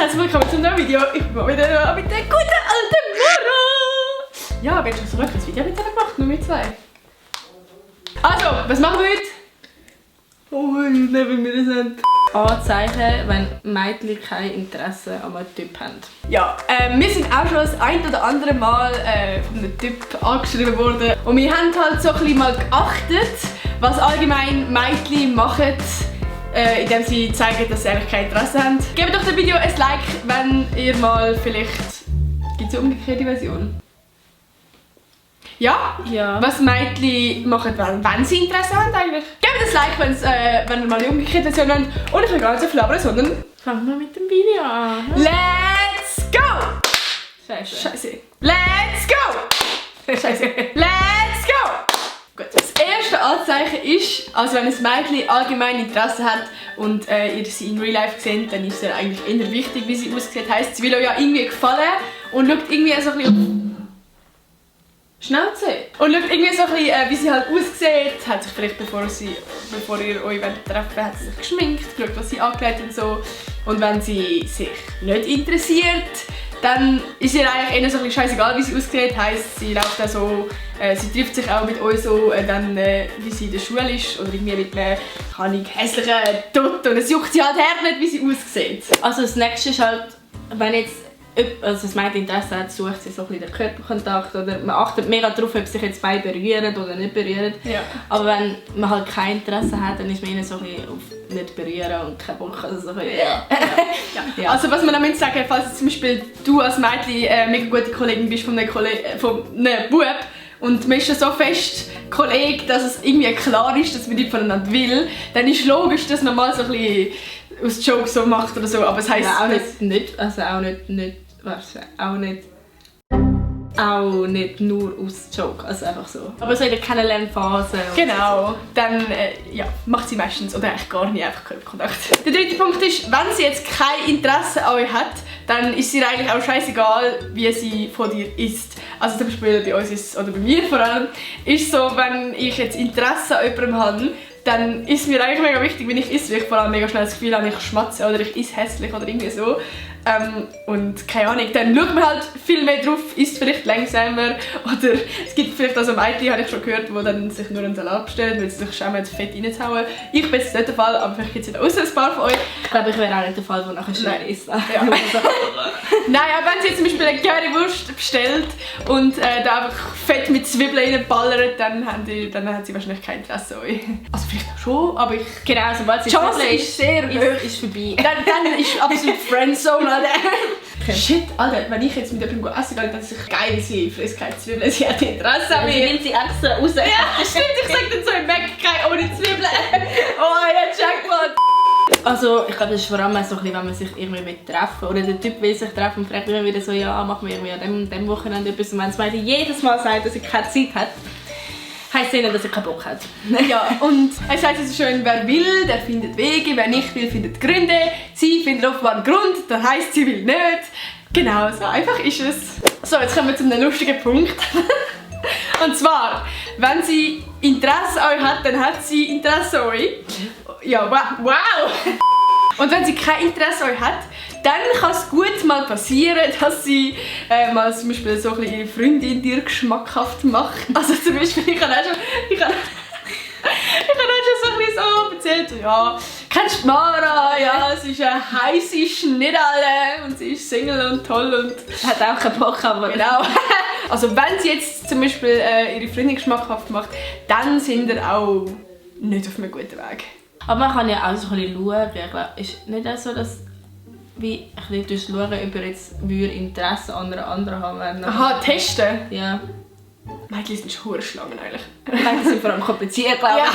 herzlich willkommen zum neuen Video. Ich bin mal wieder mit der guten alten Mara. Ja, wir haben schon so ein Video mit gemacht, nur mit 2. Also, was machen wir heute? Oh, neben mir sind Anzeichen, wenn Mädchen kein Interesse an einem Typ haben. Ja, wir sind auch schon das ein oder andere Mal von einem Typ angeschrieben worden. Und wir haben halt so ein bisschen mal geachtet, was allgemein Mädchen machen, indem sie zeigen, dass sie eigentlich kein Interesse haben. Gebt doch dem Video ein Like, wenn ihr mal vielleicht... Gibt es eine umgekehrte Version? Ja? Ja. Was Mädchen machen, wenn sie Interesse haben eigentlich. Gebt ein Like, wenn ihr mal die umgekehrte Version habt. Und ich will gar nicht so viel labern, sondern... Fangen wir mit dem Video an. Let's go! Scheiße. Scheiße. Let's go! Scheiße. Let's go! Gut. Das erste Anzeichen ist, also wenn ein Mädchen allgemein Interesse hat und ihr sie in Real Life seht, dann ist es ja eigentlich eher wichtig, wie sie aussieht. Heisst, sie will euch ja irgendwie gefallen und schaut irgendwie so ein bisschen... Schnauze! Und schaut irgendwie so ein bisschen, wie sie halt aussieht. Hat sich vielleicht, bevor ihr euch treffen hat sie sich geschminkt, geschaut, was sie angelegt und so. Und wenn sie sich nicht interessiert, dann ist ihr eigentlich eher so ein bisschen scheißegal, wie sie aussieht. Heisst, sie läuft auch so, sie trifft sich auch mit euch so, dann, wie sie in der Schule ist. Oder irgendwie mit einem hässlichen Dutt. Und es juckt sie halt her nicht, wie sie aussieht. Also das nächste ist halt, wenn jetzt das Mädchen Interesse hat, sucht sie so ein bisschen den Körperkontakt oder man achtet mega darauf, ob sich jetzt beide berühren oder nicht berühren. Ja. Aber wenn man halt kein Interesse hat, dann ist man eher so ein bisschen auf nicht berühren und kein Bock. Also so ein bisschen, ja. Ja. Also was man damit sagen, falls zum Beispiel du als Mädchen mega gute Kollegin bist von einem Bub und man ist schon so fest Kollege, dass es irgendwie klar ist, dass man nicht voneinander will, dann ist logisch, dass man mal so ein bisschen aus Joke so macht oder so, aber es heisst... Ja, auch nicht nur aus Joke, also einfach so. Aber so in der Kennenlernphase. Genau, dann ja, macht sie meistens oder eigentlich gar nicht einfach Körperkontakt. Der dritte Punkt ist, wenn sie jetzt kein Interesse an euch hat, dann ist ihr eigentlich auch scheißegal, wie sie von dir isst. Also zum Beispiel bei uns ist, oder bei mir vor allem, ist so, wenn ich jetzt Interesse an jemandem habe, dann ist mir eigentlich mega wichtig, wenn ich esse, weil ich vor allem mega schnell das Gefühl habe, ich schmatze oder ich esse hässlich oder irgendwie so. Und keine Ahnung, dann schaut man halt viel mehr drauf, isst vielleicht langsamer oder es gibt vielleicht also Mädchen, habe ich schon gehört, die dann sich nur einen Salat bestellen, weil sie sich schämen, das Fett reinzuhauen. Ich bin jetzt nicht der Fall, aber vielleicht gibt es auch ein paar von euch. Ich glaube, ich wäre auch nicht der Fall, der nachher schnell isst. Ja. Nein, aber wenn sie jetzt zum Beispiel eine Currywurst bestellt und da einfach Fett mit Zwiebeln reinballert, dann hat sie wahrscheinlich kein Interesse an euch. Also vielleicht auch schon, aber ich... Genau, sobald sie die Chance ist sehr hoch. Ist vorbei. Dann ist absolut Friendzone. Okay. Shit, Alter, wenn ich jetzt mit jemandem essen gehe, dann ist es geil, sie frisst keine Zwiebeln, sie hat Interesse an mir. Sie nimmt sie extra raus. Ja, stimmt, ich sag dann so im Mac, kein ohne Zwiebeln. Oh ja, Jackpot. Also ich glaube, das ist vor allem so ein bisschen, wenn man sich irgendwie mit treffen oder der Typ will sich treffen und fragt immer wieder so, ja, machen wir irgendwie an dem Wochenende etwas. Und wenn das Mädchen jedes Mal sagt, dass sie keine Zeit hat, heisst es nicht, dass sie keinen Bock hat. Ja, und es heisst so schön, wer will, der findet Wege, wer nicht will, findet Gründe. Sie findet offenbar einen Grund, das heisst, sie will nicht. Genau, so einfach ist es. So, jetzt kommen wir zu einem lustigen Punkt. Und zwar, wenn sie Interesse an euch hat, dann hat sie Interesse an euch. Ja, wow! Und wenn sie kein Interesse an euch hat, dann kann es gut mal passieren, dass sie mal zum Beispiel so ein bisschen ihre Freundin dir geschmackhaft macht. Also zum Beispiel, ich habe auch schon so ein bisschen so erzählt, so, ja, kennst du Mara? Ja, sie ist eine heisse Schnittalle und sie ist Single und toll und... Hat auch keinen Bock, aber... Genau. Also wenn sie jetzt zum Beispiel ihre Freundin geschmackhaft macht, dann sind ihr auch nicht auf einem guten Weg. Aber man kann ja auch so ein bisschen schauen. Ich glaube, ist nicht auch so, dass wie ein bisschen schauen, ob er jetzt Interesse an einer anderen haben würde. Aha, testen? Ja. Mädchen sind schon Schlangen eigentlich. Mädchen sind vor allem kompliziert, glaube ich. Ja.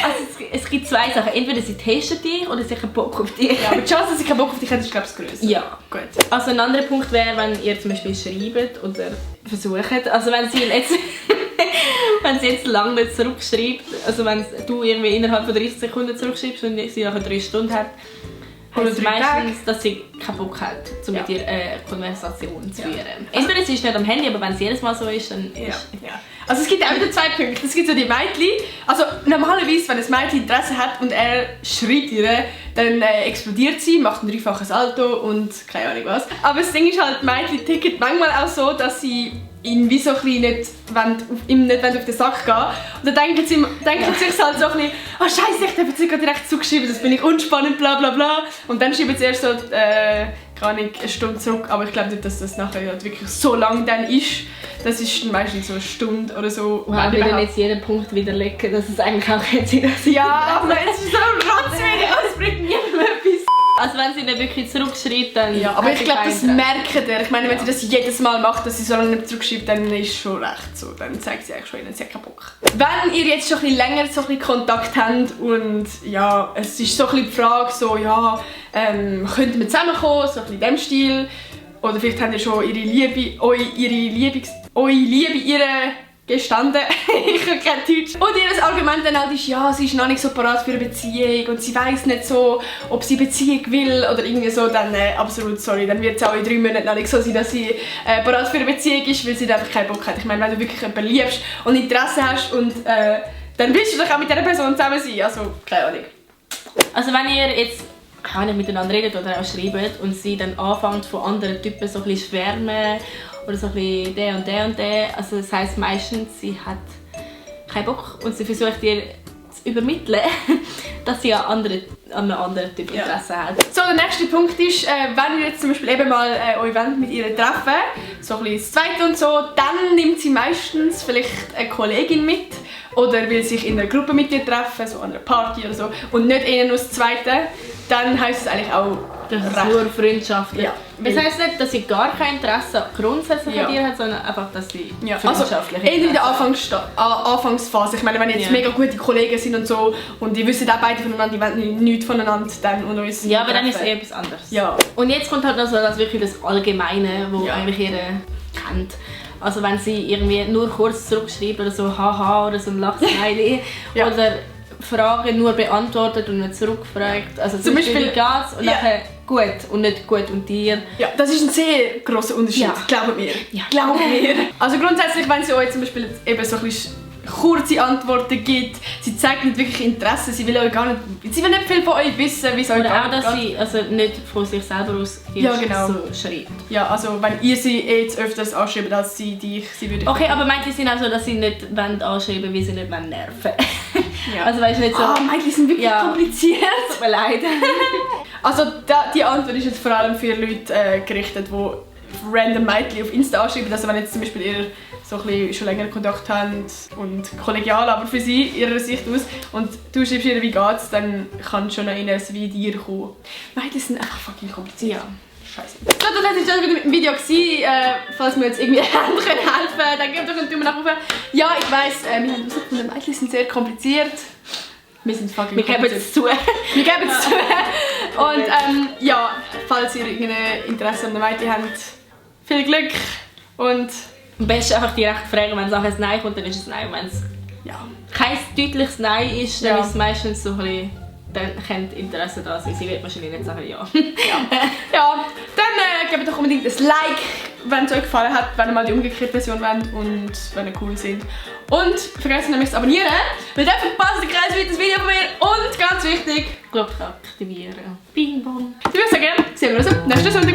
Also es gibt zwei Sachen. Entweder sie testen dich oder sie haben Bock auf dich. Ja, aber die Chance, dass sie keinen Bock auf dich haben, ist glaube ich grösser. Ja. Gut. Also ein anderer Punkt wäre, wenn ihr zum Beispiel schreibt oder versucht, also wenn sie jetzt... wenn sie jetzt lange nicht zurückschreibt, also wenn du irgendwie innerhalb von 30 Sekunden zurückschreibst und sie nachher 3 Stunden hat, heisst es meistens, dass sie keinen Bock hat, um mit dir eine Konversation zu führen. Entweder sie ist nicht am Handy, aber wenn es jedes Mal so ist, dann ist... Ja. Also es gibt auch wieder 2 Punkte. Es gibt so die Mädchen. Also normalerweise, wenn ein Mädchen Interesse hat und er schreibt ihr, dann explodiert sie, macht ein 3-faches Salto und keine Ahnung was. Aber das Ding ist halt, Mädchen ticken manchmal auch so, dass sie ihn wie so ein bisschen nicht auf den Sack gehen. Und dann denken sie sich halt so ein bisschen, oh Scheiße, ich habe jetzt gerade direkt zugeschrieben, das bin ich unspannend, bla bla bla. Und dann schreiben sie erst so, gar nicht eine Stunde zurück, aber ich glaube nicht, dass das nachher halt wirklich so lang dann ist. Das ist dann meistens so eine Stunde oder so. Wow, wir dann jetzt jeden Punkt widerlegen, dass es eigentlich auch jetzt ist. Ja, aber es ist so rotzwenig, es bringt niemandem etwas. Also wenn sie nicht wirklich zurückschreibt, dann... Ja, aber ich glaube, das merkt ihr. Ich meine, wenn sie das jedes Mal macht, dass sie so lange nicht zurückschreibt, dann ist es schon recht so. Dann zeigt sie eigentlich schon ihnen, sie hat keinen Bock. Wenn ihr jetzt schon ein bisschen länger so ein bisschen Kontakt habt und ja, es ist so ein bisschen die Frage, so, ja, könnten wir zusammenkommen, so ein bisschen in diesem Stil. Oder vielleicht habt ihr schon ihre Liebe gestanden. Ich kann kein Deutsch. Und ihr Argument dann halt ist, ja, sie ist noch nicht so parat für eine Beziehung und sie weiss nicht so, ob sie Beziehung will oder irgendwie so, dann absolut sorry. Dann wird es auch in 3 Monaten noch nicht so sein, dass sie parat für eine Beziehung ist, weil sie einfach keinen Bock hat. Ich meine, wenn du wirklich jemanden liebst und Interesse hast und dann willst du doch auch mit dieser Person zusammen sein. Also, keine Ahnung. Also wenn ihr jetzt miteinander redet oder auch schreibt und sie dann anfängt von anderen Typen so ein bisschen schwärmen oder so ein bisschen der und der und der, also das heisst meistens, sie hat keinen Bock und sie versucht dir zu übermitteln, dass sie an einem anderen Typ Interesse hat. So, der nächste Punkt ist, wenn ihr jetzt zum Beispiel eben mal euch mit ihr treffen, so ein bisschen das Zweite und so, dann nimmt sie meistens vielleicht eine Kollegin mit oder will sich in einer Gruppe mit dir treffen, so an einer Party oder so und nicht nur das Zweite, dann heisst es eigentlich auch das ist nur freundschaftlich. Ja. Das heisst nicht, dass sie gar kein Interesse grundsätzlich an dir hat, sondern einfach, dass sie freundschaftlich also, in der Anfangsphase. Ich meine, wenn jetzt mega gute Kollegen sind und so und die wissen auch beide voneinander, die wollen nichts voneinander dann und uns ja, aber dann ist es etwas anderes. Ja. Und jetzt kommt halt noch so wirklich das Allgemeine, wo eigentlich jeder kennt. Also wenn sie irgendwie nur kurz zurückschreibt oder so haha oder so ein Lachsmiley oder Fragen nur beantwortet und nicht zurückfragt. Also zum Beispiel wie geht's und nachher gut und nicht gut und dir. Ja, das ist ein sehr grosser Unterschied, glaubt mir. Ja. Glaubt mir. Also grundsätzlich, wenn sie euch zum Beispiel eben so ein bisschen kurze Antworten gibt, sie zeigt nicht wirklich Interesse, sie will euch gar nicht, sie will nicht viel von euch wissen, wie es euch geht. Oder auch, dass sie also nicht von sich selber aus so schreibt. Ja, also wenn ihr sie jetzt öfters anschreibt, als sie dich, sie würde... Okay, aber Mädchen sind auch so, dass sie nicht anschreiben wollen, weil sie nicht nerven wollen. Ja. Also weißt du nicht so... Mädchen sind wirklich kompliziert. Tut mir leid. Also die Antwort ist jetzt vor allem für Leute gerichtet, die random Mädchen auf Insta anschreiben. Also wenn jetzt zum Beispiel ihr so ein bisschen schon länger Kontakt habt und kollegial, aber für sie ihrer Sicht aus und du schreibst ihr, wie geht's, dann kann schon noch eher wie dir kommen. Mädchen sind einfach fucking kompliziert. Ja. Scheiße. So, das war jetzt schon wieder mit dem Video. Falls wir jetzt irgendwie helfen können, dann gebt doch einen Daumen nach oben. Ja, ich weiss, wir haben herausgefunden, Mädchen sind sehr kompliziert. Wir sind fucking kompliziert. Wir geben es zu. Wir geben es zu. Und ja, falls ihr irgendein Interesse an der Mädchen habt, viel Glück und... Am besten einfach direkt fragen, wenn es nachher ein Nein kommt, dann ist es Nein. Wenn es kein deutliches Nein ist, dann ist es meistens so ein bisschen, dann könnte Interesse da sein. Sie wird wahrscheinlich nicht sagen ja. Ja, dann gebt doch unbedingt ein Like, wenn es euch gefallen hat, wenn ihr mal die umgekehrte Version wollt und wenn ihr cool seid. Und vergesst nicht zu abonnieren, weil dann verpasst ihr kein weiteres Video von mir und ganz wichtig, Glocke aktivieren. Bing bong. Ich würde sagen, sehen wir uns am nächsten Sonntag.